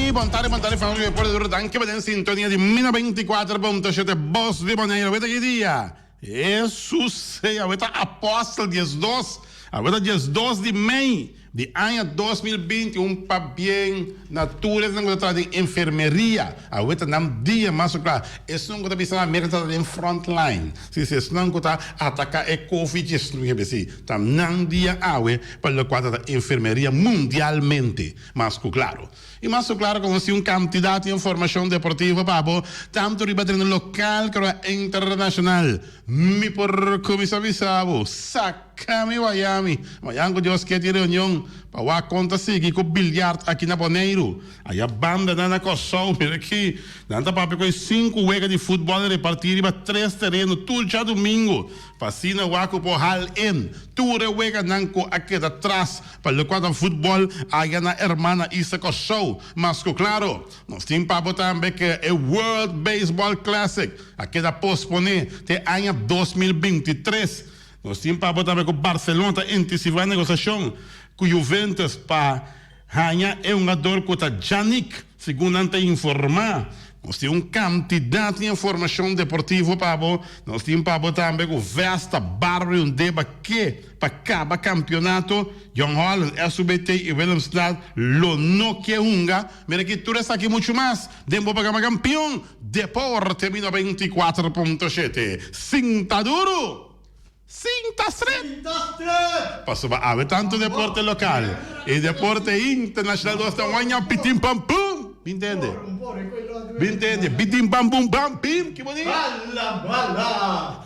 tardi, bon tardi, bon tardi familia di Puerto Duro. Danki pa den sintonia di Mina 24.7 Bos di Bonaire. Aweta ki dia? Hesus sea, aweta apostel 12, aweta 12 di mei di aña 2021 pabien na tur esnan ku ta traha den enfermeria. Aweta nan dia mas ku kla. Esnan ku ta bisa na Merka ta den front line. Si, si, esnan ku ta ataka e covid 19, si, ta nan dia awe pa lokual ta ta enfermeria mundialmente, mas ku klaro. I mas ku klaro ku nos tin un kantidat di informashon deportivo pa bo, tantu riba tereno lokal komo internashonal. Mi por kuminsá bisa bo, saka mi waya mi. Mañan ku Dios ke tin reunion pa wak kon ta sigui ku bilyart aki na Boneiru. Aya bandanan na Kòrsou, mira aki, nan ta papia ku e sinku wega di futbòl repartí riba tres tereno tur djadumingu. Pa asina wak ku por hal in tur e weganan ku a keda tras pa lokual ta futbòl aya na hermana isla Kòrsou. Mas ku klaro, nos tin pa bo tambe ku e World Baseball Classic a keda posponé te aña 2023. Nos tin pa bo tambe ku Barcelona ta intensivá negosiashon ku Juventus pa haña e hungador ku ta Jannik, segun nan ta informá. Nos tin un kantidat di informashon deportivo pa bo. Nos tin pa bo tambe ku Vesta, Barbary un deba ke pa kaba kampionato. Jong Holland, SUBT i Willemstad lo no ke hunga. Mira aki tur esaki muchu mas den bo programa Kampion Deporte mi 94.7. Sinta duru! Sinta stret! Sinta stret! Pasobra awe tantu deporte lokal i deporte internashonal nos ta waña pitin pam pum! Mi ntende? Mi ntende? Bitin bam bum bam bim! Ki bo di? Bala bala!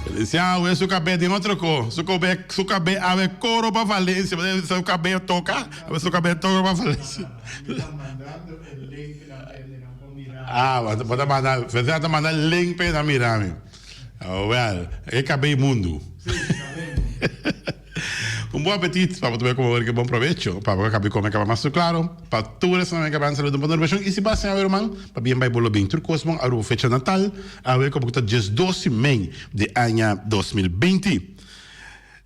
Felician awe su kabe den otro ko. Su kobe su kabe awe koro pa Valencia. Su kabe toka, awe su kabe toka pa Valencia. Mi ta mandando e link na hendenan por mira. Ah, bo ta manda, Felician ta manda link pa nan mira mi. Oh well, e kab'é mundu. Sí, kab'é mundu. Un bon apetit pa bo ta kome wòrdu bon probecho pa bo ka kabi kome kaba mas tur klaro pa tur esnan ku a saludo un bon i si bo a siña awe ruman pa bien bai bo lo bin tur kos bon Aruba fecha natal awe komo ku ta 12 di mei di aña 2020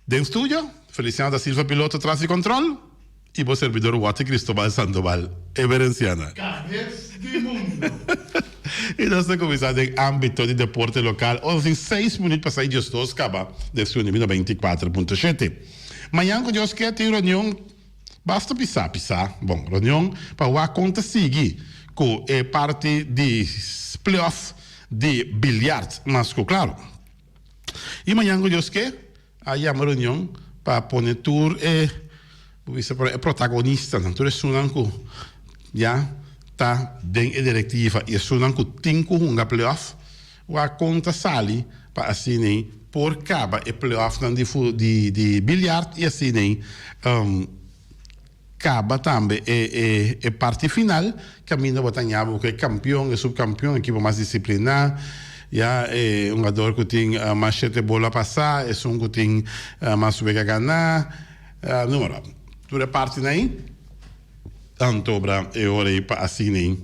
den studio Feliciano da Silva piloto tras di control i bo servidor Watty Cristobal Sandoval Emerenciana. Kabes di mundo. I nos ta kuminsá den ámbito di deporte lokal ora tin seis minüt pasá i diesdos kaba den studio di 94.7. Mañan ku Dios ke tin reunion basta pisá pisá, bon, reunion pa wak kon ta sigui ku e parti di playoff di bilyart mas ku klaro. I mañan ku Dios ke a yama reunion pa pone tur e bo bisa por e protagonistanan, tur esunnan ku ya ta den e direktiva i esunnan ku tin ku hunga playoff, wak kon ta sali pa asina por kaba e playoffnan di di di bilyart i asina kaba tambe e e e parti final kaminda bo ta ña bo ku e kampion, e supkampion, ekipo mas disipliná, ya e hungador ku tin mas shete bola pasá, esun ku tin mas wega ganá, numero. Tur e partinan ei tanto obra e ora ei pa asina ei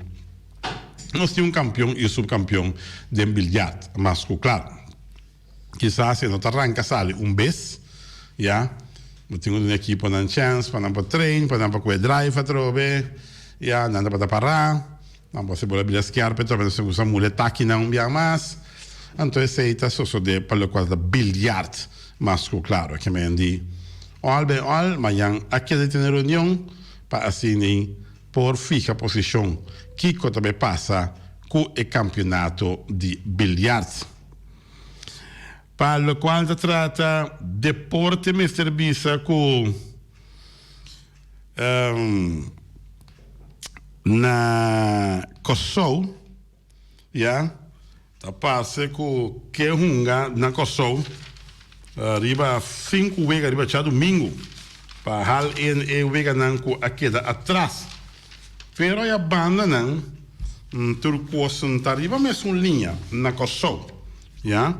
nos tin un kampion i un supkampion den bilyart mas ku klaro. Kisas e no ta ranka sali un bes, ya. Bo tin ku duna ekiponan chèns pa nan por train, pa nan por kue drive atrobe, ya. Nan tabata pará, nan por hasi bola bira skèrp atrobe, nan gusta mula e takinan un bia mas. Anto esei ta sosodé pa lokual ta bilyart mas ku klaro. Ke men di òl ben òl, mañan a keda tene reunion pa asina por fiha posishon kiko ta bai pasa ku e kampionato di bilyart. Pa locual ta trata deporte mester bisa cu na Kòrsou ya ta parse cu ke hunga na Kòrsou riba sinku wega riba djadumingu pa hal in e weganan cu a keda atras pero ya bandanan Tur kos ta riba mesun liña na Kòrsou. Ya.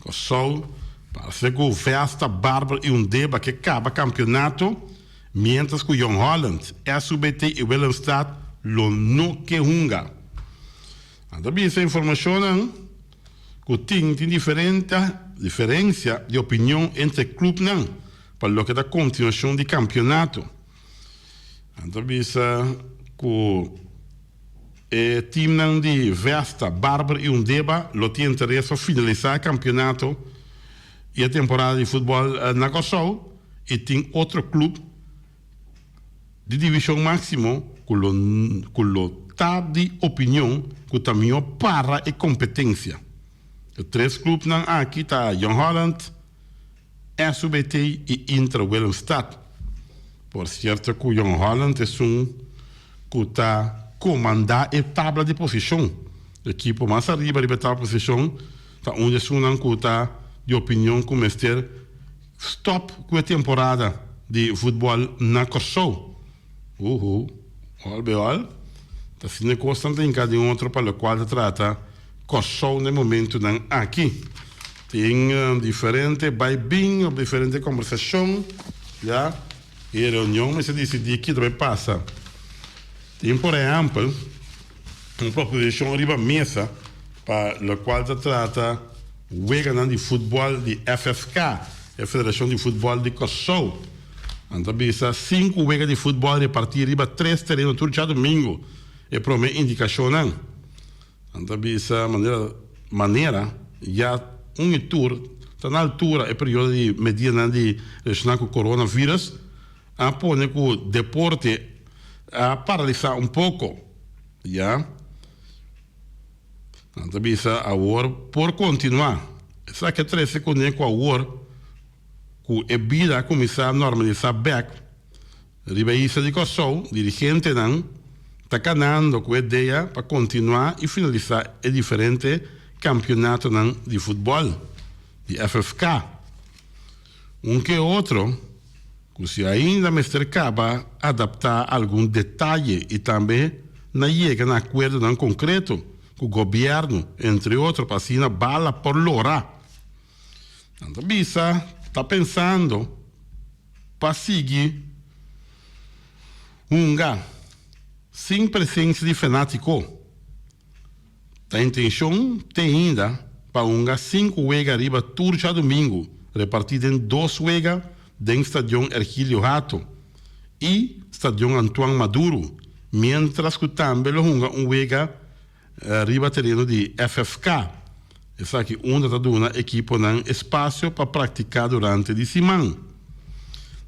Kòrsou parse ku Vesta, Barber i Undeba ke kaba kampionato, miéntras ku Jong Holland, SUBT i Willemstad lo no ke hunga. Nan ta bisa informashonnan. ku tin tin diferente diferensia di opinion entre klupnan pa loke ta kontinuashon di kampionato. Nan ta bisa ku e timnan di Vesta, Barber i Undeba lo tin interes pa finalisá e kampionato i e temporada di futbòl na Kòrsou i tin otro klup di divishon máksimo ku lo ku lo ta di opinion ku ta mihó para e kompetensia. E tres klupnan aki ta Jong Holland, SUBT i Inter Willemstad. Por sierto ku Jong Holland esun ku ta komandá e tabla di posishon. Ekipo mas ariba riba e tabla di posishon ta un di esunnan ku ta di opinion ku mester stòp ku e temporada di futbòl na Kòrsou. Uhu, òl be òl, ta asina e kosnan ta hinká den otro pa lokual ta trata Kòrsou na e momentunan aki. Tin diferente bai bin òf diferente kòmbersashon ya e reunion mester disidí ki ta bai pasa. Tin por ehèmpel un proposishon riba mesa pa lokual ta trata weganan di futbòl di FFK, e Federashon di Futbòl di Kòrsou. Nan ta bisa sinku wega di futbòl repartí riba tres tereno tur djadumingu, e promé indikashonnan. Nan ta bisa manera manera ya un i tur ta na altura e periodo di medidanan di relashoná ku coronavirus a pone ku deporte a paralisá un poko ya. Nan ta bisa awor por kontinuá. Esaki a trese kuné ku awor ku e bida a kuminsá normalisá bèk Riba e isla di Kòrsou, dirigentenan ta kanando ku e dea pa kontinuá i finalisá e diferente kampionatonan di futbòl di FFK. Un ke otro ku si ainda mester kaba adaptá algun detaye i tambe na yega na akuerdonan konkreto ku gobièrnu, entre otro pa asina bala por lora. Nan ta bisa ta pensando. Pa sigui hunga sin presencia di fanatico. Ta intencion te ainda pa hunga sinku wega riba tur djadumingu reparti den dos wega den Stadion Ergilio Hato y Stadion Antoine Maduro mientras cu tambe lo hunga un wega Riba tereno di FFK. Esaki unda ta duna ekiponan espasio pa praktiká durante di siman.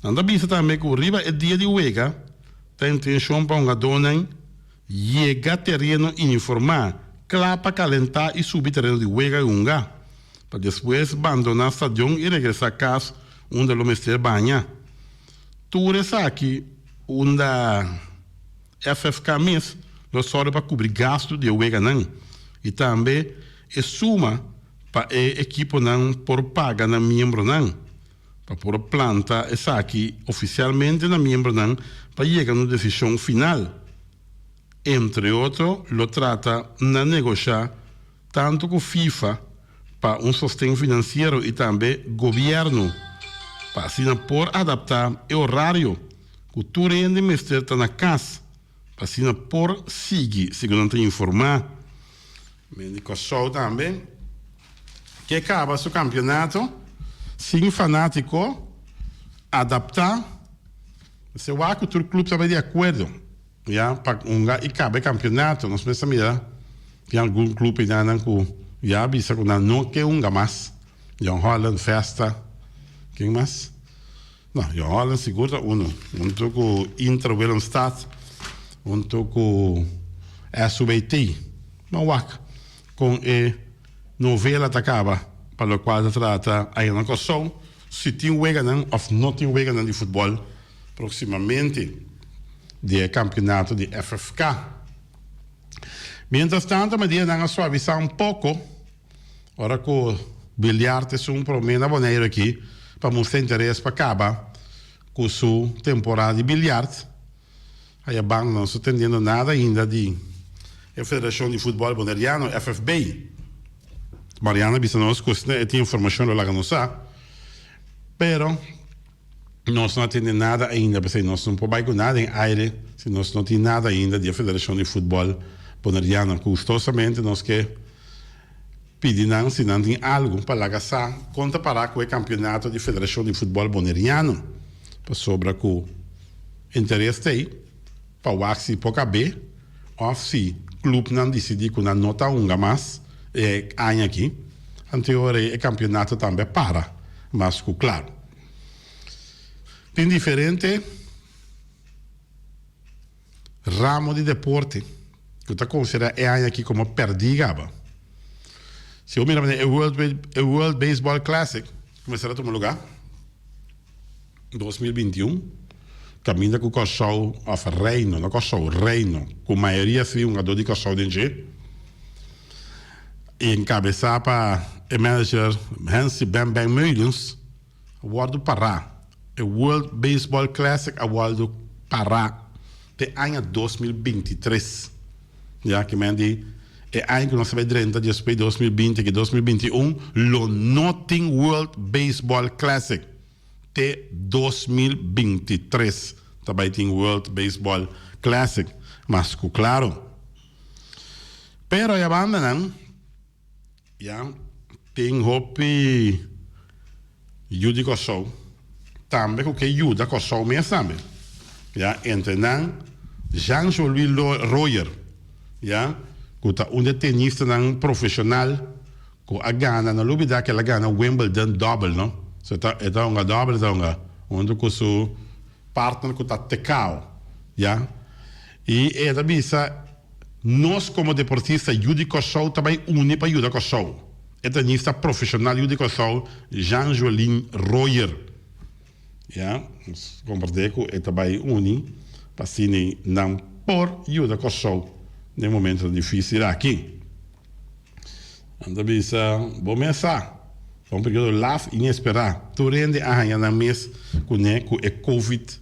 Nan ta bisa tambe ku riba e dia di wega ta intenshon pa hungadónan yega tereno iniformá, kla pa kalentá i subi tereno di wega i hunga, pa despues bandoná stadion i regresá kas unda lo mester baña. Tur esaki unda. FFK mes lo sòru pa kubri gastu di e weganan i tambe e suma pa e ekiponan por paga nan miembronan pa por planta esaki ofisialmente na miembronan pa yega na un desishon final. Entre otro lo trata na negoshá tantu ku FIFA pa un sosten finansiero i tambe gobièrnu pa asina por adaptá e orario ku tur hende mester ta na kas pa asina por sigui, segun nan ta informá. Men di Kòrsou tambe ke kaba su kampionato sin fanátiko, adaptá, mester wak ku tur klup ta bai di akuerdo. Ya pa hunga i kaba e kampionato nos mester mira tin algun club enanan ku ya a bisa ku nan no ke hunga mas. Jong Holland, Vesta, ken mas? No, Jong Holland sigur ta uno hunto ku Inter Willemstad, hunto ku SUBT. Ban wak kon e novela ta kaba pa lokual ta trata aya na Kòrsou si tin weganan òf no tin weganan di futbòl Proximamente di e campeonato di FFK. Mientras tanto medidanan a suavisa un poco ora cu Billiart esun prome na Bonaire aki pa mustra interes pa caba cu su temporada di billiart. Aya banda no sta tendiendo nada ainda di e Federacion di Futbol Boneriano, FFB. Mariano a bisa nos cu si e tin informacion lo laga nos sa, pero. Nos no a tende nada ainda, p'esei nos no por bai ku nada den aire si nos no tin nada ainda di e Federashon di Futbòl Boneriano. Gustosamente nos ke pidi nan si nan tin algu pa laga sa kon ta pará ku e kampionato di Federashon di Futbòl Boneriano, pasobra ku interes t'ei pa wak si por kab'é òf si klupnan disidí ku nan no ta hunga mas e aña aki, anto e ora ei e kampionato tambe a para mas ku klaru. Tin diferente ramo di deporte ku ta konsiderá e aña aki komo pèrdí gaba. Si bo mira manera e World e World Baseball Classic kuminsá ta tuma lugá 2021 kaminda ku Kòrsou òf Reino, no Kòrsou, Reino ku mayoria si hungadó di Kòrsou den dje i enkabesá pa e manager Hensi Bèn Bèn Meulens a wòrdu pará. E World Baseball Classic a wòrdu pará te aña 2023. Ya ke men di e aña ku nos ta bai drenta despues 2020 ke 2021 lo no tin World Baseball Classic. Te 2023 ta bai tin World Baseball Classic mas ku klaro. Pero ya bandanan. Ya tin hopi yu di Kòrsou tambe ku ke yuda Kòrsou mes tambe. Ya entre nan Jean Jolie Royer ya ku ta un di e tenistanan profeshonal ku a gana, no lubida ku el a gana Wimbledon dòbel no. So e ta e ta hunga dòbel e ta hunga huntu ku su partner ku ta Tecao ya i e ta bisa. Nos komo deportista yu di Kòrsou ta bai uni pa yuda Kòrsou. E tenista profeshonal yu di Kòrsou Jean Joelin Royer ya nos komprendé ku e ta bai uni pa asina nan por yuda Kòrsou den momentonan difísil aki. Nan ta bisa, Bo mes sa, ta un periodo laf i inesperá. Tur hende a haña nan mes kuné ku e covid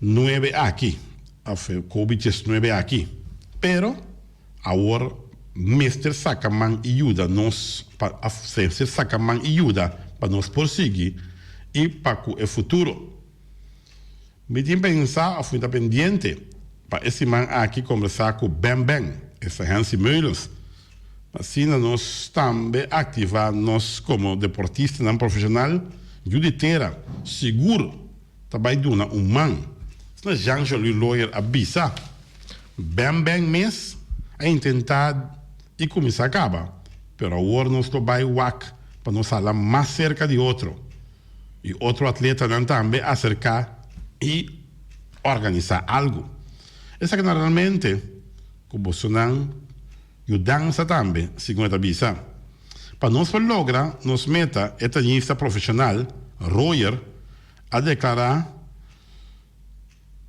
nuebe aki. Of e Covid 19 aki. Pero awor mester saca man y yuda nos pa of mester saca man y yuda pa nos por sigui y pa cu e futuro. Mi tin pensa of mi ta pendiente pa e siman aki combersa cu Ben Ben, esta Hensi Meulens, pa asina nos tambe activa nos como deportistanan profesional yu di tera sigur. Ta bai duna un man. Asina Jean Joly Lawyer a bisa. Ben Ben mes a intenta y cuminsa caba, pero awor nos lo bai wak pa nos hala mas cerca di otro. Y otro atletanan tambe acerca y organisa algo. Esaki normalmente cu bosonan yudansa tambe, segun e ta bisa. Pa nos por logra nos meta, e tenista profesional Royer a deklará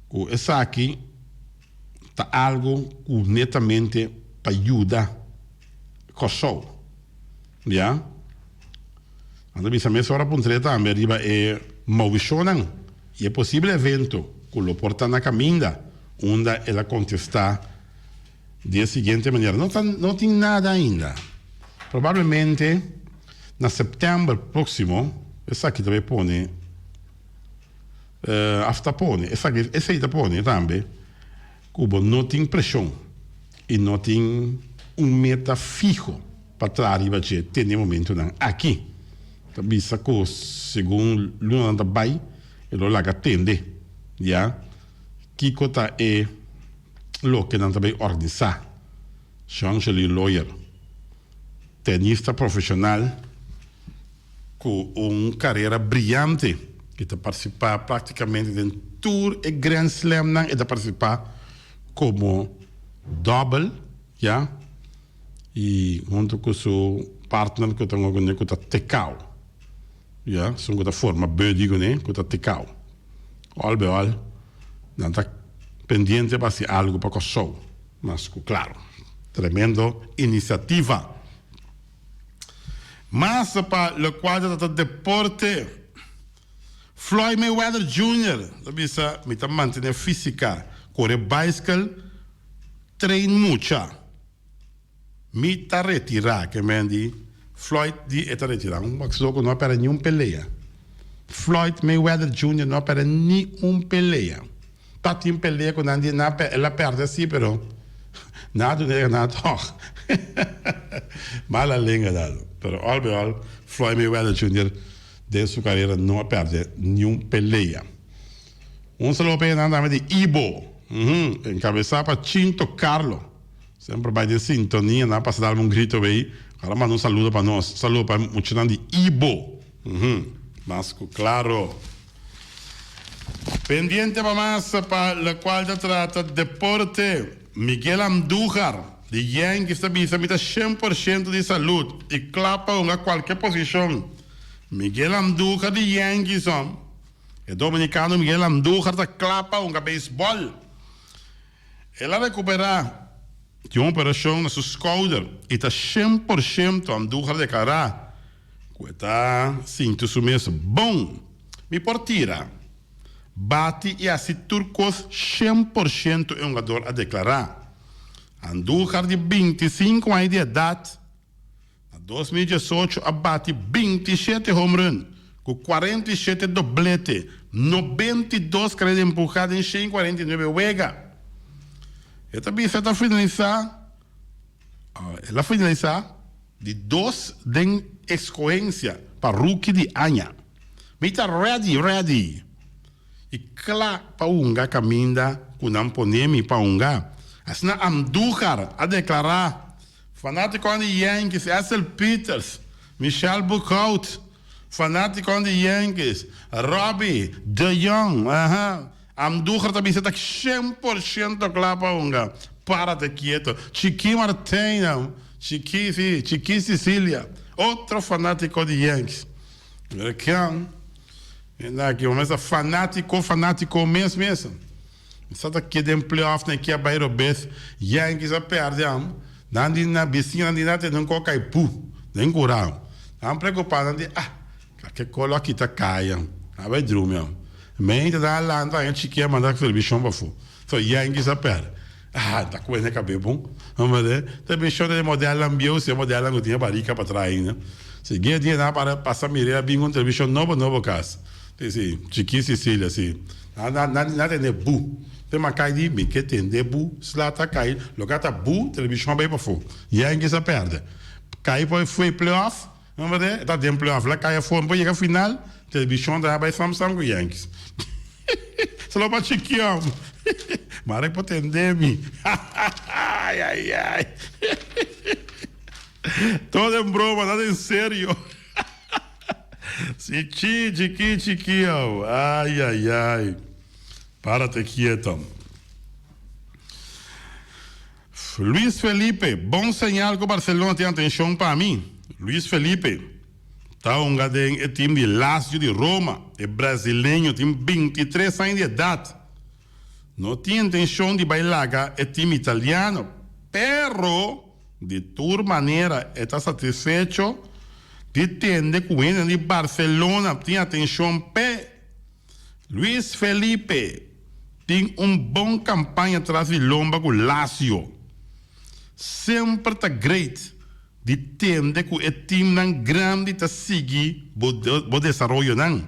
ku esaki ta algu ku netamente pa yuda Kòrsou. Ya. Nan ta bisa mesora puntr'é tambe riba e movishonnan i e posibel evento ku lo por ta na kaminda, unda el a kontestá di e siguiente manera, No ta, no tin nada ainda. Probablemente na september proximo esaki ta bay pone, of ta pone, esaki, esey ta pone tambe cu bo no tin presion y no tin un meta fiho pa traha riba dje te n'e momentonan aki. Ta bisa cu segun lunanan ta bay e lo laga tende, ya, kico ta e. Loke nan ta bay organisá. Jean-Joly Lawyer, tenista profesional cu un carera briyante y ta participa practicamente den tur e Grand Slamnan, e ta participa como double, ya, y hunto cu su partner cu ta hunga cu ta Tecau. Ya, esun ku ta forma buddy kuné, ku ta tikau. Òl be òl, nan ta pendiente pa hasi algu pa Kòrsou. Mas ku klaro, tremendo inisiativa. Mas pa lokual ta trata deporte, Floyd Mayweather Junior ta bisa, Mi ta mantené físika, kore baiskel, train mucha. Mi ta retirá, ke men di Floyd di e ta retirá. Un boxeador ku no a pèrdè ni un pelea. Floyd Mayweather Junior no a pèrdè ni un pelea. Ta tin pelea ku nan di nan el a pèrdè si, pero Nan a dun'é ganá tòg. Mala lenga dado. Pero al bij al, Floyd Mayweather Junior den su karera no a pèrdè niun pelea. Un saludo pa e nan tambe di Ibo, enkabesá pa Chinto Carlo. Semper bai den sintonia, nan a pasa dalme un grito bay. Ora manda un saludo pa nos. Saludo pa e muchanan di Ibo. Mas cu claro. Pendiente pa mas pa locual ta trata deporte. Miguel Andujar di Yankees ta bisa mi ta 100% di salud y cla pa hunga cualkier posicion. Miguel Andujar di Yankees, e dominicano Miguel Andujar ta cla pa hunga baseball. El a rekuperá di un operashon na su skouder i ta 100% Andújar deklará ku e ta sinti su mes bon. Mi por tira, bati i hasi tur kos 100%, e hungador a deklará. Andújar di 25 aña di edat Na 2018 a bati 27 home run ku 47 doblete, 92 kareda di empuhá den 149 wega. E ta bisa ta finalisá, el a finalisá di dos den eskohensia pa Rookie di Aña. Mi ta ready, ready i kla pa hunga kaminda ku nan pone mi pa hunga, asina Andújar a deklará. Fanátikonan di Yankees, Edsel Peters, Michel Boekhoudt, Fanátikonan di Yankees, Robbie De Jong, aha, Andújar ta bisa ta 100% kla pa hunga, párate kieto, Chiki Martijn, Chiki, si, Chiki Cicilia, otro fanátiko di Yankees. Mira kian, hende aki, bo mester fanátiko, fanátiko mes mes. Sa ta keda den playoff nan kia bai robes Yankees a perde am nan di nan bisiñanan di nan tene un kok kai pu den kura nan preocupa nan di ah ke kolo aki ta kai am nan bai drumi am mente nan a lanta aña chiki a manda televishon pafo so Yankees a perde ah ta kuene kabe bon televishon ta e modelnan bieu si e modelnan ku tin e barika patras ainda si dia nan a para pasa mira a bin ku un televishon nobo nobo kas. Si, si, Chiki Cecilia, si. Na, na, na, na tende bu. Te ma kai di, mi ke tende bu. Sla ta kai, loke ta bu, televishon a bai pafó. Yankees a pèrdè. Kai por fue playoff, no berde? E ta den playoff. La kai afó, no por yega final, televishon ta bai sam sam ku Yankees. Solo pa Chiki hòm. Mara por tende mi. Ai, ai, ai. Todo en broma, nada en serio. Si chi chiki chikiao ay ay ay párate quieto. Luis Felipe bon señal cu Barcelona tin atencion pa mi. Luis Felipe ta hunga den e team di Lazio di Roma. E brasileño tin 23 aña di edad. No tin intencion di bay laga e team italiano pero Di tur manera e ta satisfecho di tende ku hendenan di Barcelona tin atenshon p'e. Luis Felipe tin un bon kampaña tras di lomba ku Lazio. Semper ta great di tende ku e timnan grandi ta sigui bo desaroyonan,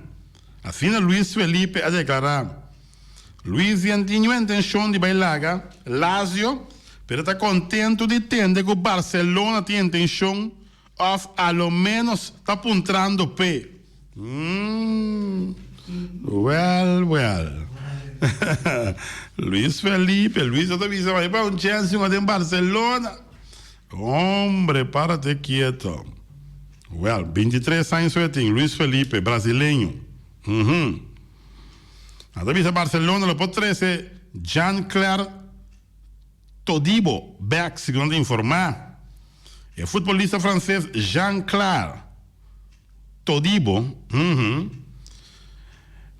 asina Luis Felipe a deklará. Luis Dian tin yu intencion di bai laga Lazio, pero ta contento di tende cu Barcelona tin intencion of a lo menos ta puntrando p'e. Mm, well, well. Luis Felipe, Luis ta bisa bai pa un chance hunga den Barcelona. Hombre, párate quieto. Well, 23 años so e tin, Luis Felipe, brasileño. Mhm. Nan ta bisa Barcelona lo por trece Jean-Clair Todibo bek, segun nan ta informa. E futbolista frances Jean-Clair Todibo,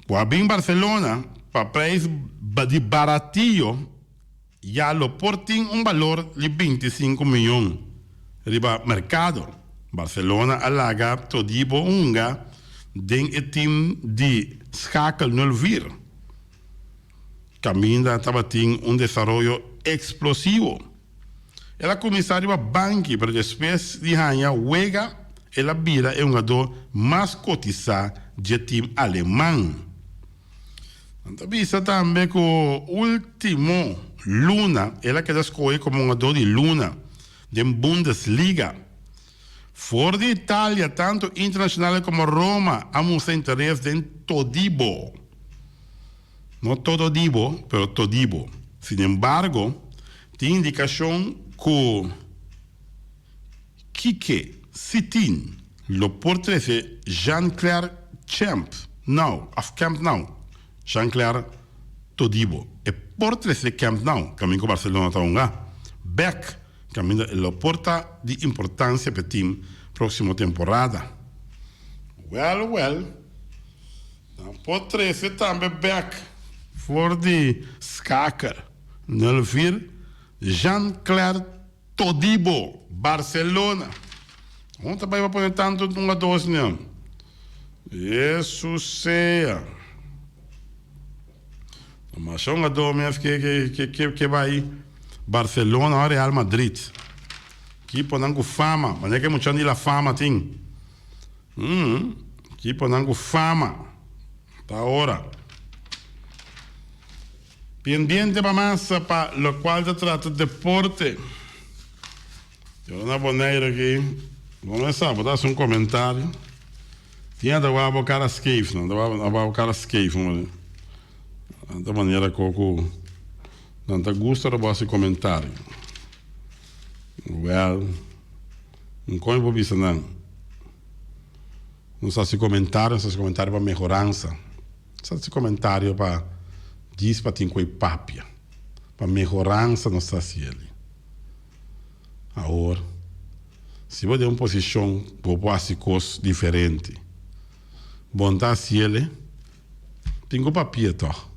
cu a bin Barcelona pa prijs di baratillo, ya lo por tin un balor di 25 miyon riba merkado. Barcelona a laga Todibo hunga den e tim di Schalke 04, kaminda tabatin un desaroyo eksplosivo. El a kuminsá riba banki, pero despues di haña wega el a bira e hungadó mas kotisá dje tim aleman. Nan ta bisa tambe ku último luna el a keda skohe komo hungadó di luna den Bundesliga. For di Italia tantu Internazionale komo Roma a mustra interes den Todibo. No Tododibo, pero Todibo. Sinembargo, tin indikashon ku Kike Sitin lo por trese Jean-Clair Champ Nou of Camp Nou. Jean-Clair Todibo e por trese Camp Nou, kaminda ku Barcelona ta hunga, bek kaminda e lo por ta di importansia p'e team próksimo temporada. Wèl wèl, nan por trese tambe bek for di Schakel nul vier Jean-Clair Todibo, Barcelona. Unda ta bai pa pone tantu hungadors nan? Jesus sea. Ta masha hungador mes ke ke ke ke bai Barcelona o Real Madrid. Ekiponan ku fama, manera ke muchanan di la fama tin. Mm, ekiponan ku fama. Ta ora. Pendiente pa mas pa locual ta trata deporte. Yo na Bonaire aki, bo no sa, bo ta haci un comentario. Tin a ta wak bo cara skeef, no? Ta wak bo cara skeef, no? Ta manera cu cu nan ta gusta ora bo haci comentario. Well, un con bo bisa nan? Nos haci comentario, nos haci comentario pa mehoransa. Sa si comentario pa djis pa tin cu e papia. Pa mehoransa nos ta haci eli. Awor, si bo den un posicion bo por haci cos diferente. Bo no ta haci ele, tin cu papia toch.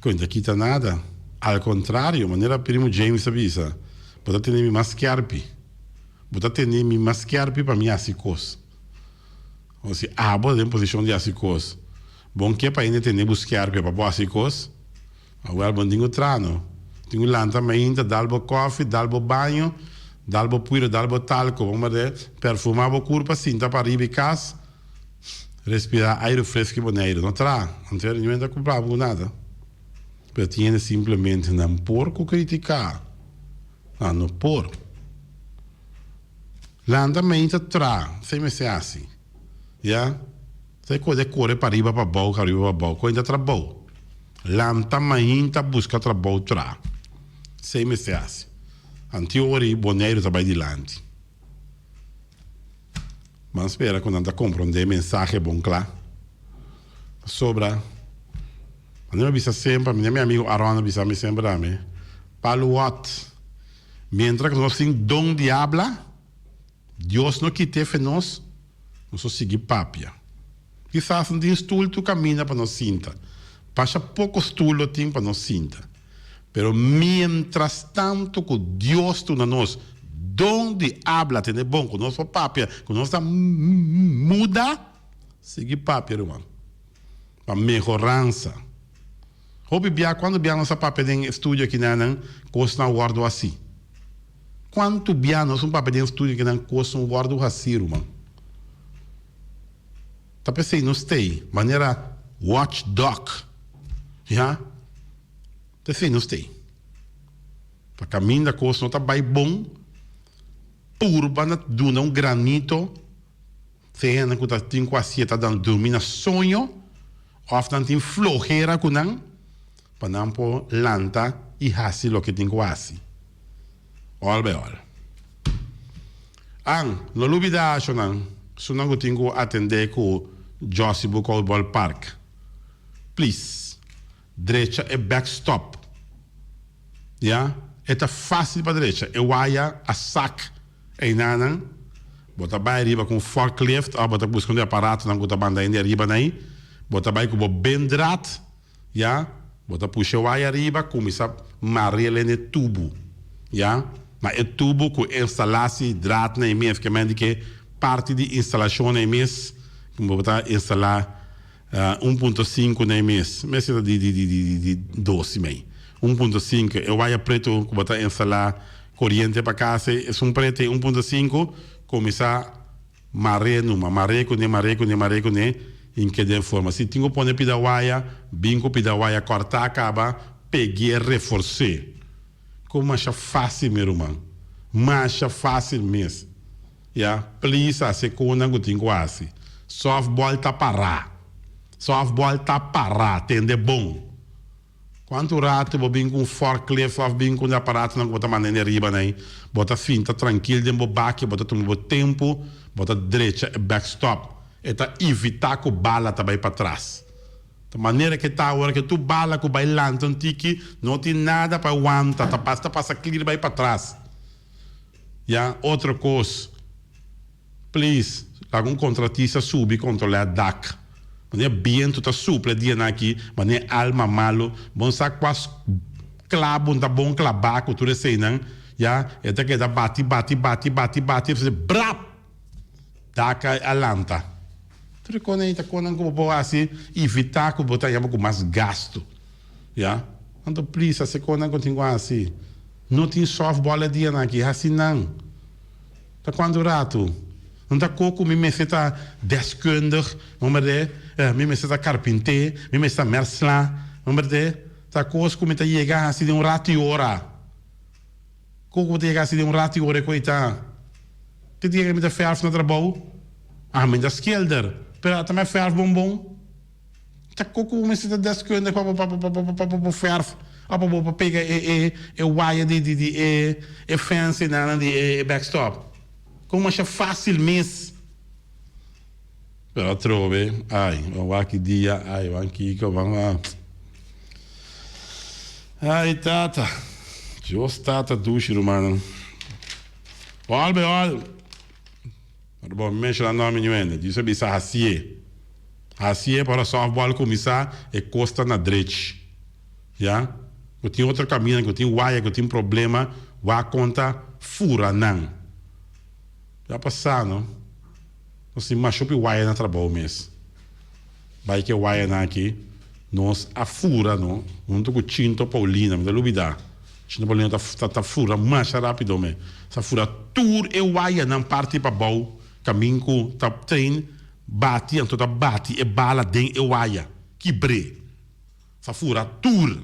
Cu no ta kita nada. Al contrario, manera primo James a bisa, bo ta tene mi mas skerpi. Bo ta tene mi mas skerpi pa mi haci cos. O si abo ta den posishon di hasi kos, bon ke pa hende tene bo skèrpia pa bo hasi kos? Awèl, bo no tin ku traha no. Tin ku lanta mainta, dal bo kòfi, dal bo baño, dal bo puiro, dal bo talko, bon berde, perfumá bo kurpa, sinta pariba i kas, respirá airu fresko i Boneiru. No traha. Anto e no ta kulpabel ku nada. Pero tin hende simplemente nan por ku kritiká. Nan no por. Lanta meinta tra, esei mester hasi. Ya. Esei kos de kore pariba pa bou, kariba pa bou, kos ta trabou. Lanta mainta buska trabou tra. Esei mester hasi. Anti ora ei Boneiru ta bai dilanti. Ban spera ku nan ta komprondé e mensahe bon kla. Pasobra, manera mi a bisa semper, manera mi amigu Aron a bisa mi semper tambe, Palu wòt. Mientra ku nos tin don di habla, Dios no kit'é fe nos, nos lo sigui papia. Kisas no tin stul tur kaminda pa nos sinta, pasha poko stul lo tin pa nos sinta. Pero mientras tantu ku Dios duna nos don di habla, tende bon ku nos por papia, ku nos ta muda, sigui papia ruman, pa mehoransa. Hopi bia cuando bia nos a papia den estudio akinan cosnan a wordo haci. Cuanto bia nos un papia den estudio akinan cosnan wordo haci ruman. Ta pesey nos tey manera watch dog ya pesey nos tey. Pa caminda cos no ta bay bon purba na duna un granito. Te hende ku ta tin ku hasié ta dan durmi na soño òf nan tin flohera ku nan pa nan por lanta i hasi loke tin ku hasi. Òl bai òl. An, no lubidá ashonan, esunnan ku tin ku atendé ku Jossy Boekhoudt Ballpark. Please, drecha e backstop. Ya, e ta fácil pa drecha. E waya a sak einanan. Bo ta bai riba ku un forklift òf bo ta buska un di aparatonan ku ta manda hende ariba na ei. Bo ta bai ku bo bendraad, ya, bo ta pusha e waya ariba, kuminsá mar'el na e tubu, ya. Na e tubu ku instalá si draad na e mes, ke men di ke parti di instalashon na e mes, ku bo ta instalá. Un punto sinku na e mes. Mester ta di di di di di dos i mei. Un punto sinku. E waya pretu ku bo ta instalá koriente pa kas ei, esun pretu ei un punto sinku, kuminsá mar'é numa. Mar'é kuné, mar'é kuné, mar'é kuné. Hink'é den forma. Si tin ku pone pida waya, bin ku pida waya kòrtá kaba, pegu'é, refors'é. Ku masha fásil mi ruman. Masha fásil mes. Ya, please hasi e konan ku tin ku hasi. Softball ta pará. Softball ta pará, tende bon. Kuantu ratu bo bin ku un forklift òf bin ku un aparatonan ku bo ta manda hende riba nan ei, bo ta sinta trankil den bo baki, bo ta tuma bo tempu, bo ta drecha e backstop. E ta evitá ku bala ta bai patras. Ta manera ke ta awor ke tur bala ku bai lanta un tiki no tin nada pa wanta, ta ta pasa klir bai patras. Ya, otro kos. Please, laga un kontratista subi kontrolá dak. Wanneer bientu ta supla e dianan aki, wanneer alma malu, bon sa kua klabu ta bon klabá ku tur eseinan, ya, e ta keda bati, bati, bati, bati, bati, e brap! Dak a lanta. Tur e konan ei ta konan ku bo por hasi evitá ku bo ta yama ku mas gastu, ya. Anto please, hasi e konan ku tin ku hasi. No tin softball e dianan aki, hasi nan. Ta cuanto rato? No ta co cu mi mester ta deskundig, no berde? Mi mester ta carpinté, mi mester ta mersla, no berde? Ta cos cu mi ta yega haci den un rato y ora. Co cu bo ta yega haci den un rato y ora e coi ta? Te dia cu mi ta verf na trabou? Ah, mi ta schilder, pero ata mi verf bon bon. Ta ko ku bo mester ta deskundig pa bo pa bo pa bo pa bo verf of pa bo pa pega e e e waya di di di e e fence nan di e backstop. Kon masha fácil mes. Pero atrobe, ai, ban wak ki dia, ai, ban kiko, ban wak. Ai tata, Dios tata dushi rumannan. Ol be ol. Ora bo menshona nòmber ñu hende, Dios a bisa hasié. Hasié pa ora sòftbòl kuminsá e kos ta na drechi. Ya. Ku tin otro kaminda, ku tin waya, ku tin problema, wak konta fura nan. Ya pasá no. Nos tin masha hopi waya na trabou mes. Bai ke wayanan aki, nos a fura no, huntu ku Chinto Paulina, mi ta lubidá. Chinto Paulina ta ta ta fura masha rápido me. Sa fura tur e wayanan parti pabou, kamin ku ta train bati, anto ta bati e bala den e waya, kibr'é. Sa fura tur.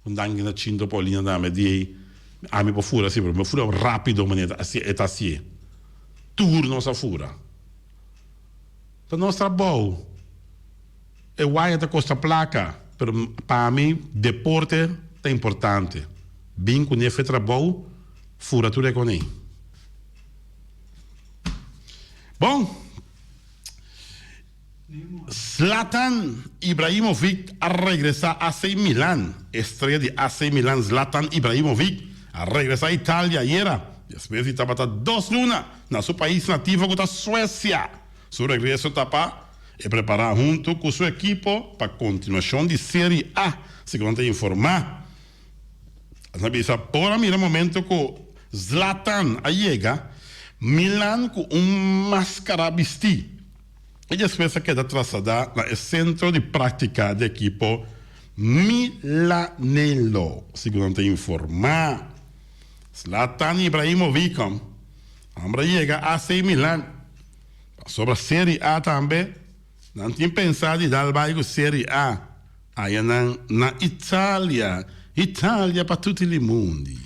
Un danki na Chinto Paulina tambe di ei ami por fura si pero mi fura rapido manera ta e ta hacié. Tur nos a fura. Ta nos trabou. E waya ta kosta plaka pero pa mi deporte ta importante. Bin ku nefe trabou fura tur e konei. Bon. Zlatan Ibrahimovic a regresa AC Milan. Estrella di AC Milan Zlatan Ibrahimovic a regresa Italia ayera despues di tabata dos luna na su pais nativo cu ta Suecia. Su regreso ta pa e prepara hunto cu su ekipo pa continuacion di Serie A, segun ta informa. Nan a bisa por a mira momento cu Zlatan a yega Milan cu un mascara bisti. I despues a keda trasladá na e sentro di práktika di ekipo Milanello, segun nan ta informá. Zlatan Ibrahimovic hòmber a yega AC Milan pasobra Serie A tambe nan tin pensá di dal bai ku Serie A ayanan na Italia, Italia pa tutti li mundi.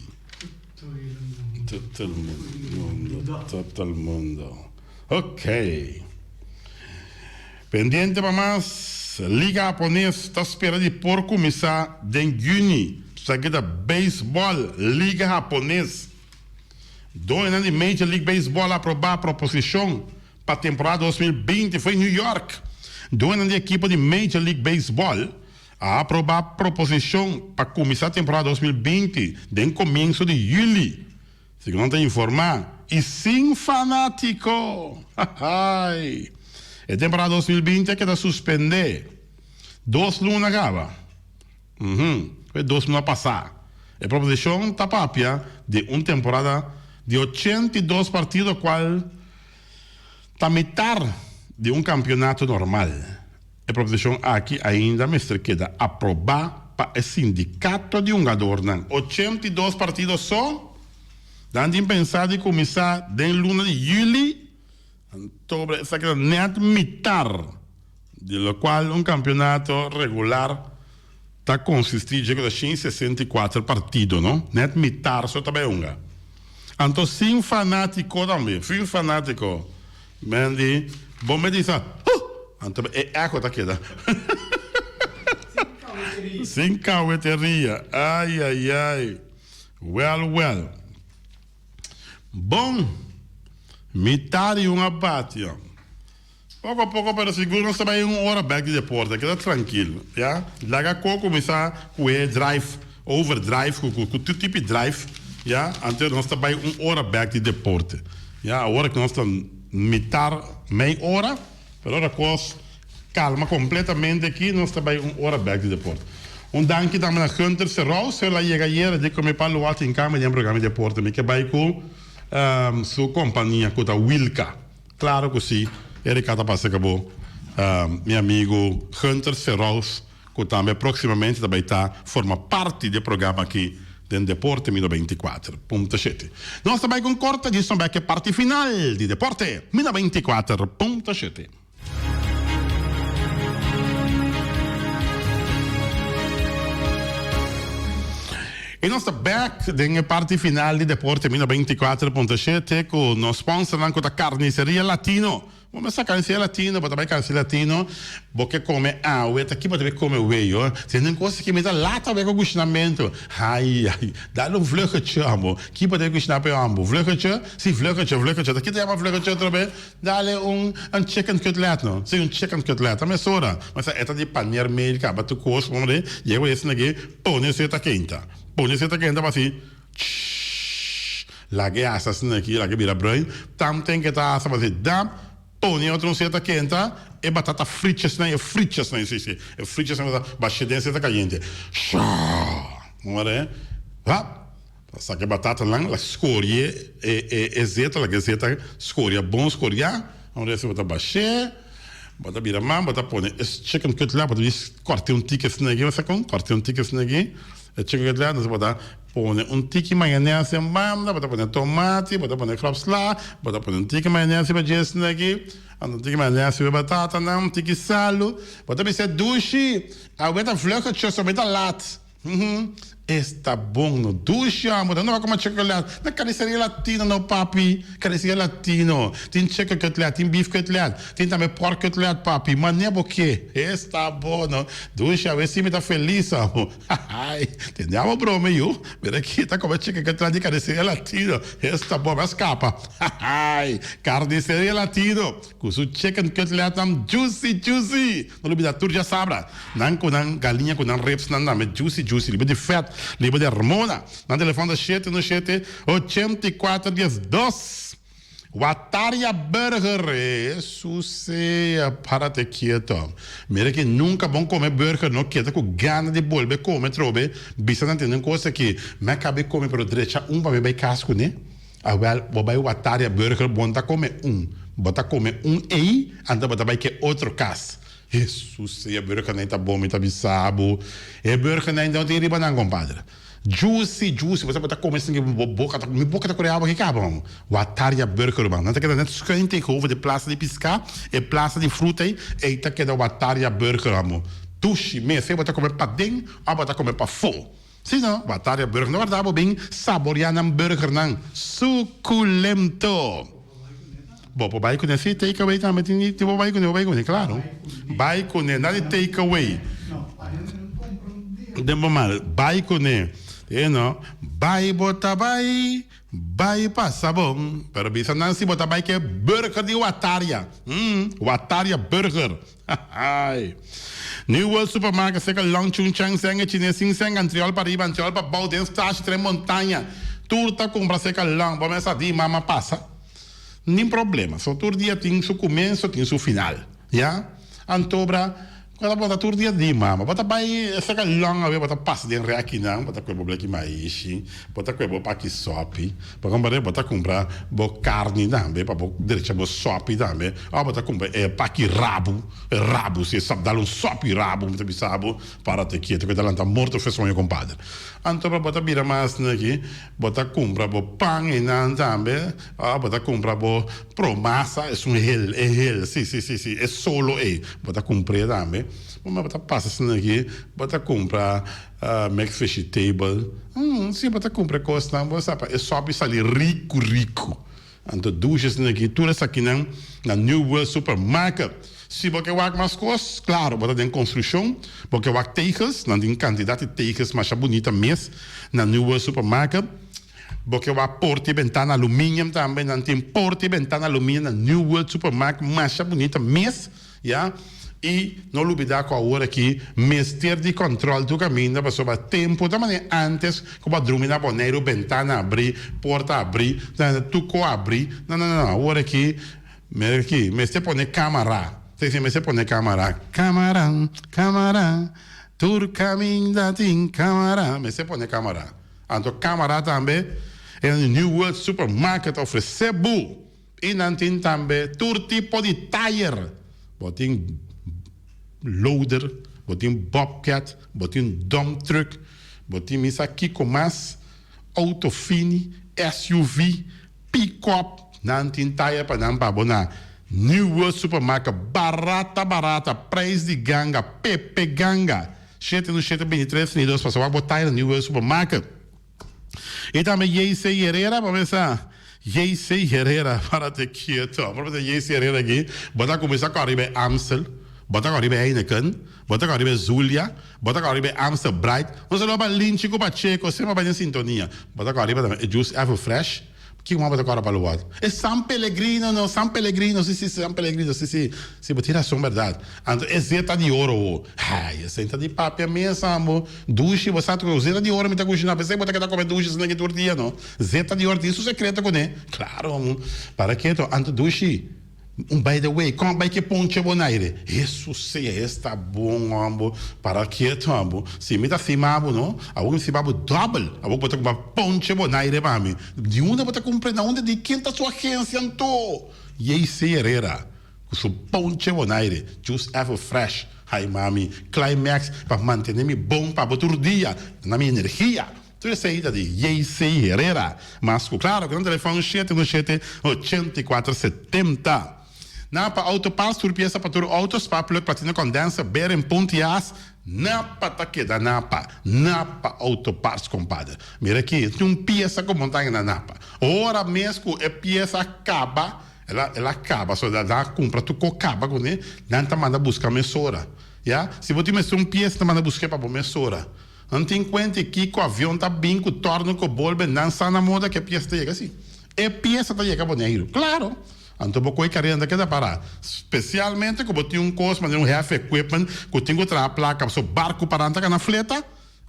Tutto il mondo, tutto il mondo. Ok. Pendiente pa mas, Liga Hapones ta spera di por kuminsá den yüni. Esaki ta beisbòl, Liga Hapones. Doñonan di Major League Baseball a aprobá proposishon pa temporada 2020 foi New York. Doñonan di ekipo di Major League Baseball a aprobá proposishon pa kuminsá temporada 2020 den komienso di yüli. Segun nan ta informá, i sin fanátiko! Hahai! E temporada 2020 a keda suspendé dos luna kaba. Uhum, e dos luna pasá. E proposishon ta papia di un temporada di 82 partido kual ta mitar di un kampionato normal. E proposishon aki ainda mester keda aprobá pa e sindikato di hungadornan. 82 partido so? Nan tin pensá di kuminsá den luna di yüli? Anto esaki ta net mitar di locual un campeonato regular ta consisti dje cu ta 164 partido, no? Net mitar so ta bay hunga. Anto sin fanatico tambe, sin fanatico. Men di, bo me disa, huh! Anto e echo ta keda. Sin caweteria. Ay, ay, ay. Well, well. Bon, mitar di un a bati. Poko poko pero sigur nos ta bai un ora bek di deporte, keda trankil, ya. Laga ko kuminsá ku e drive, overdrive, ku ku tur tipo di drive, ya. Anto nos ta bai un ora bek di deporte, ya. Awor ku nos ta mitar mei ora, pero ora kos kalma kompletamente aki nos ta bai un ora bek di deporte. Un danki tambe na Gunther Serous, el a yega ayera di kome Palo Alto in kamba den programa di deporte. Mi ke bai ku su kompania ku ta Wilka. Claro cu si, Erika ta pasa cabo mi amigo Gunther Serous cu tambe proximamente ta bay ta forma parti di e programa aki den Deporte Mino 24.7. Nos ta bay con corta djis nos bay cu e parti final di Deporte Mino 24.7. I nos ta bek den e parti final di Deporte Mi 94.7 ku nos sponsornan ku ta Carniceria Latino. Bo mester Carniceria Latino, bo ta bai Carniceria Latino, bo ke kome awe, ta ki bo ta bai kome wey oh. Si hende kos ki mi ta laat awe ku kushinamentu. Ai ai, dal un vluggetje amo. Ki bo ta bai kushina pe amo? Vluggetje? Si vluggetje, vluggetje. Ta ki ta yama vluggetje atrobe? Dale un un chicken cutlet no. Si un chicken cutlet ta mesora. Ma sa e ta di paneer meel kaba tur kos hombre. Yega bo esaki pone su e ta keinta. Pone su e ta keinta pa asi shhh laga e asa asina aki laga e bira bruin. Tamten ke ta asa pa asi dam pone otro un su e ta keinta e batata frietjes nan e frietjes nan si si e frietjes nan ta basha den su e ta kayente shhh. Hombre hap. Ta saka e batatanan, la skorie e e zeta, laga e zeta skoria bon skoriá. Ora esei bo ta bash'é, bo ta bira man, bo ta pone e chicken cutlet, bo ta bis kòrt'é un tiki asina aki, bo sa kon? Kòrt'é un tiki asina aki, e chicken cutlet, entonces bo ta pone un tiki mayones den banda, bo ta pone tomati, bo ta pone kròpsla, bo ta pone un tiki mayones riba dje asina aki, anto un tiki mayones riba e batatanan, un tiki salu, bo ta bis'é dushi, awe ta vluggetjes, awe ta lat. Esta bon no dushi amo ta no a come chocolate na carniceria latino no papi carniceria latino tin chicken cutlet tin beef cutlet tin tambe pork cutlet papi mane bo ke esta bon no dushi awe si mi ta feliz amo hahay tende amo brome yu mira aki ta come chicken cutlet di carniceria latino esta bon mi a scapa hahay carniceria latino. Ku su chicken cutletnan juicy juicy! No lubida tur djasabra nan ku nan galiña ku nan ribsnan tambe juicy juicy liber di fèt, liber di hormona. Nan telefòn ta shete uno shete 84 12. Wataria Burger, Hesus sea, párate kieto. Mira ki nunka bon kome burger no keda ku gana di bolbe kome trobe. Bisa nan tende un kos aki, mi a kaba di kome pero drecha un pa mi bai kas kuné. Awel, bo bai Wataria Burger, bo no ta kome un. Bo ta kome un ei, anto bo ta bai ke otro kas. Hesus, e burgernan ta bon, mi ta bisa bo. E burgernan no tin riba nan, kompadre. Juicy, juicy. Bo sa bo ta kome esaki, bo boka ta, mi boka ta kore awa aki kaba, man. Wataria Burger, ruman. Nan ta keda net schuin tegenover di Plaza di Piská, e plaza di fruta ei, ei ta keda Wataria Burger, amo. Dushi mes. Sea bo ta kome paden òf bo ta kome pafó. Si no, Wataria Burger no warda bo bin saborea nan burgernan suculento. Bo por bai cune, si take away tambe tin di bo bai cune, bo bai cune, claro. Bai cune, na di take away. Den bo mal, bai cune. E no, bai bo ta bai, bai pasa bon. Pero bisa nan si bo ta bai ke burger di Wataria. Mm, Wataria Burger. Hahaai. New World Supermarket serka Long Chun Chang Seng e chines sin seng antriol pa riba antriol pa bou den stashi tren montaña tur ta kumpra serka Long bo mester di mama pasa nin problema so tur dia tin su kumenso tin su final ya antobra. Ku ta bota tur dia di mama. Bo ta bai saka long awe bo ta pasa den rekinan, bo ta kue bo bleki maishi, bo ta kue bo paki sopi, bo komprende? Bo ta kumpra bo karni tambe pa bo drecha bo sopi tambe, òf bo ta kumpra e paki rabu, e rabu si e sop dal un sopi rabu mi ta bisa bo para te kieto ku e ta lanta morto fe soño kompadre. Anto pa bo ta bira mas aki bo ta kumpra bo pan einan tambe, òf bo ta kumpra bo Promasa es un hel, e hel, si, si, si, si, e solo ei. Bo ta kumpr'é tambe. Bo ta pasa asina aki, bo ta kumpra mix vegetable. Si, bo ta kumpra e kosnan, bo sa pa e sòpi sali riku, riku. Anto dushi asina aki, tur esakinan na New World Supermarket. Si bo ke wak mas kos, klaro, bo ta den konstrukshon, bo ke wak tegels, nan tin kantidat di tegels masha bunita mes na New World Supermarket. Bo ke wak porta i bentana aluminium tambe, nan tin porta i bentana aluminium na New World Supermarket masha bunita mes, ya. I no lubida ku awor aki mester di kòntròl tur kaminda pasobra tempu ta manera antes ku bo a drumi na Boneiru bentana abrí, porta abrí, tur ko abrí, no no no awor aki mira aki mester pone kamara, si si mester pone kamara, kamara, kamara tur kaminda tin kamara, mester pone kamara. Anto camara tambe e New World Supermarket ta ofrece bo y nan tin tambe tur tipo di tayer. Bo tin loader, bo tin bobcat, bo tin dump truck, bo tin mi sa kico mas, auto fini, SUV, pick-up, nan tin tayer pa nan pa bo na New World Supermarket barata barata, prijs di ganga, pepe ganga. Shete no shete bintitres ni dos pasobra bo ta na New World Supermarket. I tambe JC Herrera pa mesa JC Herrera parate kieto. Por mesa JC Herrera aki bo ta kuminsá kòrda riba e Amstel, bo ta kòrda riba e Heineken, bo ta kòrda riba e Zulia, bo ta kòrda riba e Amstel Bright. Un saludo pa Linchi ku Pacheco semper bai den sintonia. Bo ta kòrda riba tambe e Juice Ever Fresh. Kiko mas bo ta kòrda pa lo wòrdu? E San Pellegrino no, San Pellegrino, si, si, San Pellegrino, si, si, si, bo tin rason bèrdat. Anto e zeta di oro ho, hai, esei ta di papia mes amo. Dushi, bo sa ku zeta di oro mi ta kushiná, p'esei bo ta keda kome dushi asina ki tur dia no. Zeta di oro tin su sekreto kuné. Klaro amo. Para keto, anto dushi. Un by the way, kon a bai ke ponche Bonaire? Hesus sea, esta bon hombo. Para ketu abo. Si mi ta stima bo no, awor mi stima bo dobel. Awor bo ta kumpra ponche Bonaire pa mi. Di unda bo ta kumpra? Na unda? Di ken ta su agencia anto? JC Herrera ku su ponche Bonaire, juice ever fresh. Hay mami, climax pa mantene mi bon pa bo tur dia. Duna mi energia. Tur esei ta di JC Herrera. Mas ku klaro ku nan telefòn shete un shete 84 70. Napa Auto Parts tur piesa pa tur auto, spark plug, platina condenser, bearing, punt i as. Napa ta keda Napa. Napa Auto Parts compadre. Mira aki tin un piesa ku montaña na Napa. Ora mes ku e piesa a kaba, el a el a kaba so nan a kumpra tur kos kaba kuné, nan ta manda buska mesora. Ya, si bo tin mester un piesa nan ta manda busk'é pa bo mesora. Nan tin kuenta i kiko avion ta bin ku tòrnu ku bolbe nan sa na moda ku e piesa ta yega si. E piesa ta yega Boneiru. Klaro! Anto bo koe karera ta keda pará. Spesialmente ku bo tin un kos manera un heavy equipment ku tin ku traha plaka pasobra barku pará ta kana fleta.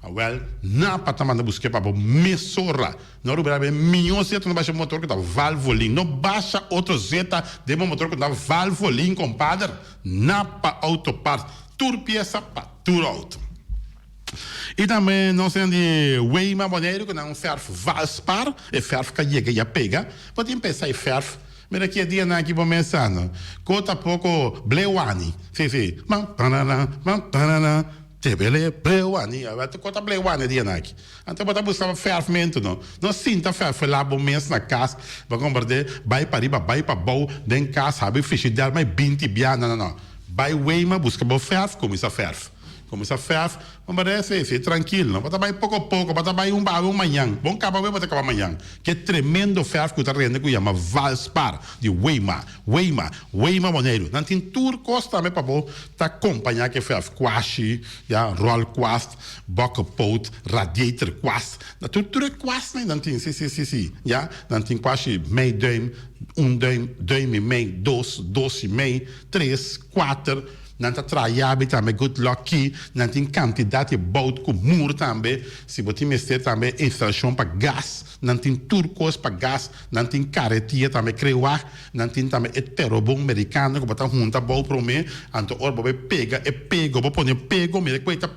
Awèl, napa ta manda busk'é pa bo mesora. No rubera be mihó zeta no basha bo motor ku ta Valvoline. No basha otro zeta den bo motor ku ta Valvoline, kompader. Napa Auto Parts. Tur piesa pa tur auto. I tambe nos tin di Weima Boneiru ku nan fèrf Valspar, e fèrf ka yega i a pega. Bo tin pensa e fèrf, mira ki e dianan aki bo mes sa no. Ko ta poko blewani, si si, man panana, man panana, tebele blewani, ko ta blewani e dianan aki. Anto bo ta buska fèrfmentu no. No sinta fèrfelá bo mes na kas, bo komprendé, bai pariba bai pabou den kas habri frishider mai binti bia, no no no. Bai Weima buska bo fèrf, kuminsá fèrf. Kuminsá fèrf, bo merese esei trankil no. Bo ta bai poko poko, bo ta bai un awe un mañan. Bon kaba awe bo ta kaba mañan. Ke tremendo fèrf ku ta rende ku yama Valspar di Weima, Weima, Weima Boneiru. Nan tin tur kos tambe pa bo ta kompañá ku e fèrf, kwashi, ya, ròlkwast, bòkepoot, radiator kwast. Na tur tur e kwastnan nan tin, si si si si, ya. Nan tin kwashi mei dùim, un dùim, dùim i mei, dos, dos i mei, tres, kuater. Nan ta traha yabi tambe, Good Luck Key. Nan tin kantidat di bout ku mur tambe. Si bo tin mester tambe instalashon pa gas, nan tin tur kos pa gas. Nan tin karetia tambe, krewag. Nan tin tambe e terobon merikano ku bo ta hunta bou promé. Anto ora bo bai pega e pego, bo pone pego, mira ku e ta.